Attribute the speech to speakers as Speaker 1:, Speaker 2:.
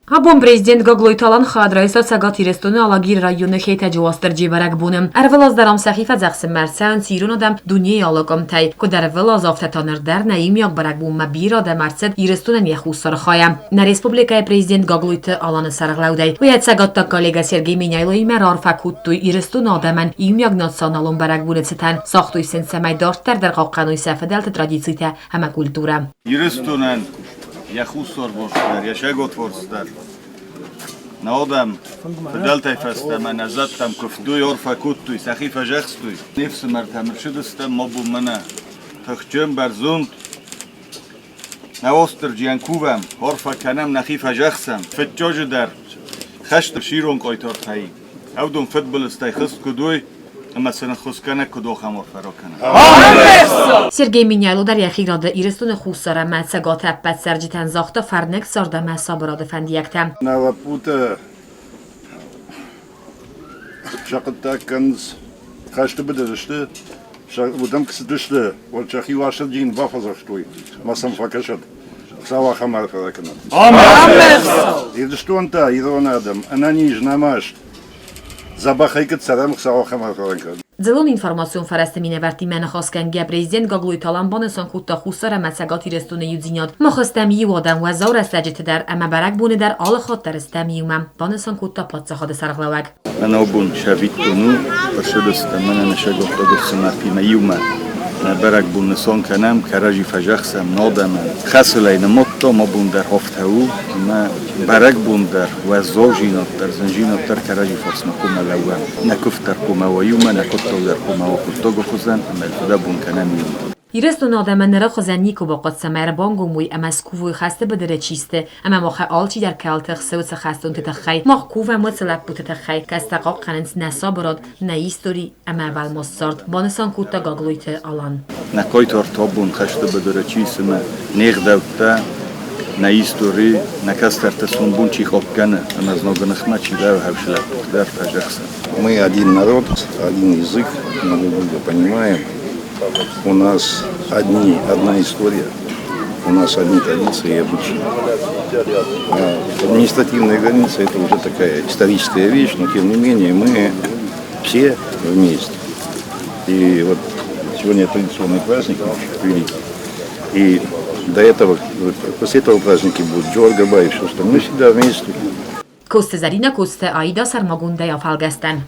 Speaker 1: Абон президент Гаглойты Алан хайад райста Цӕгат Ирыстоны Алагиры районы Хетӕджы Уастырджийы бӕрӕгбоны. Ӕрвылаз дӕр ам сӕхи фӕдзӕхсынмӕ ӕрцӕуынц ирон адӕм дунейы алы къуымтӕй. Куыд ӕрвылаз, афтӕ та ныр дӕр нӕ иумиаг бӕрӕгбонмӕ бирӕ адӕм ӕрцыд Ирыстонӕн йӕ хуссары хайӕ. Нӕ республикӕйы президент Гаглойты Аланы сӕргълӕудӕй уый йӕ цӕгаттаг коллегӕ Сергей Меняйлоимӕ раарфӕ кодтой Ирыстоны адӕмӕн иумиаг националон бӕрӕгбоны цытӕн, загътой сын, цӕмӕй дарддӕр дӕр хъахъхъӕной сӕ фыдӕлты традицитӕ ӕмӕ культурӕ.
Speaker 2: Ирыстонӕн йӕ хуссарварс дӕр, йӕ сӕготварс дӕр. Нӕ адӕм фыдӕлтӕй фӕстӕмӕ нӕ зӕдтӕм куывтой, арфӕ кодтой, сӕхи фӕзӕхстой. Не фсымӕртӕм ӕрцыдыстӕм, ма бон мӕнӕ тыхджын, бӕрзонд. Нӕ Уастырджийӕн кувӕм, арфӕ кӕнӕм, нӕхи фӕзӕхсӕм. Фыццаджы дӕр хӕсты сирон къайтартӕй Ӕвдон фыдбылызтӕй хызт куыд уой, ӕмӕ сын ӕххуысгӕнӕг куыд ахӕм арфӕ ракӕна.
Speaker 1: Сергей Меняйло дӕр йӕхи рады Ирыстоны Хуссар ӕмӕ Цӕгаты ӕппӕт цӕрджытӕн загъта фӕрныг цард ӕмӕ сабырады фӕндиӕгтӕ.
Speaker 3: Нӕ лӕппутӕ сӕ хъуыддаг кӕнынц, хӕсты быдыры сты, уыдӕм куы цыдысты, уӕд сӕхи Уастырджийӕн бафӕдзӕхстой, ма сӕм фӕкӕсӕд. Хуыцау ахӕм арфӕ ракӕнӕд. Ирыстон та ирон адӕм ӕнӕниз, нӕмаст, дзӕбӕхӕй куыд цӕрӕм, Хуыцау ахӕм арфӕ ракӕнӕд.
Speaker 1: Дзыллон информацион фӕрӕзты минӕвӕрттимӕ ныхасгӕнгӕ президент Гаглойты Алан банысан кодта Хуссар ӕмӕ Цӕгат Ирыстоны иудзинад. Мах стӕм иу адӕм уӕззау рӕстӕджыты дӕр ӕмӕ бӕрӕгбоны дӕр алы хатт дӕр стӕм иумӕ, банысан кодта паддзахады сӕргълӕууӕг.
Speaker 2: Ӕнӕбон сӕвиттон у, ӕрцыдыстӕм мӕнӕ нӕ сӕгуыхтаг ӕфсымӕртимӕ иумӕ. Нӕ бӕрӕгбон нысан кӕнӕм, кӕрӕдзи фӕзӕхсӕм нӕ адӕмӕн. Хӕсылӕй нымадтам, абон дӕр афтӕ у, ӕмӕ бӕрӕгбон дӕр, уӕззаудзинад дӕр, зындзинад дӕр кӕрӕдзи фарсмӕ хъуамӕ лӕууӕм. Нӕ куывд дӕр хъуамӕ уа иумӕ, нӕ хъуыддаг дӕр хъуамӕ уа хъуыддагы хуызӕн ӕмӕ фыдӕбон кӕнӕм иумӕ.
Speaker 1: Ирыстоны адӕмӕн ныры хуызӕн никуы бахъуыд, цӕмӕй ӕрбангом уой ӕмӕ скувой хӕсты быдыры чи сты, ӕмӕ махӕй алчидӕр кӕуылты хсы уыцы хӕстонты тыххӕй. Мах кувӕм уыцы лӕппуты тыххӕй, кӕцытӕ хъахъхъӕнынц нӕ сабырад, нӕ истори ӕмӕ ӕвӕлмас цард, банысан кодта Гаглойты Алан.
Speaker 2: Нӕ хъайтарты абон хӕсты быдыры чи цымӕ, не гъдӕуттӕ, нӕ истори, нӕ кӕстӕрты сомбон чи хъахъхъӕны ӕмӕ знагы ныхмӕ чи лӕууы, хӕфсы лӕппуты дӕр фӕзӕхсы.
Speaker 3: Мы один народ, один язык, мы друг друга понимаем. У нас одни, одна история, у нас одни традиции и обычаи. А административная граница – это уже такая историческая вещь, но тем не менее мы все вместе. И вот сегодня традиционный праздник наш, великий. И до этого, после этого праздники будут Джоргаба и все остальное. Мы всегда вместе.
Speaker 1: Коцты Зӕринӕ, Коцты Аида сӕрмагондӕй афӕлгӕстӕн.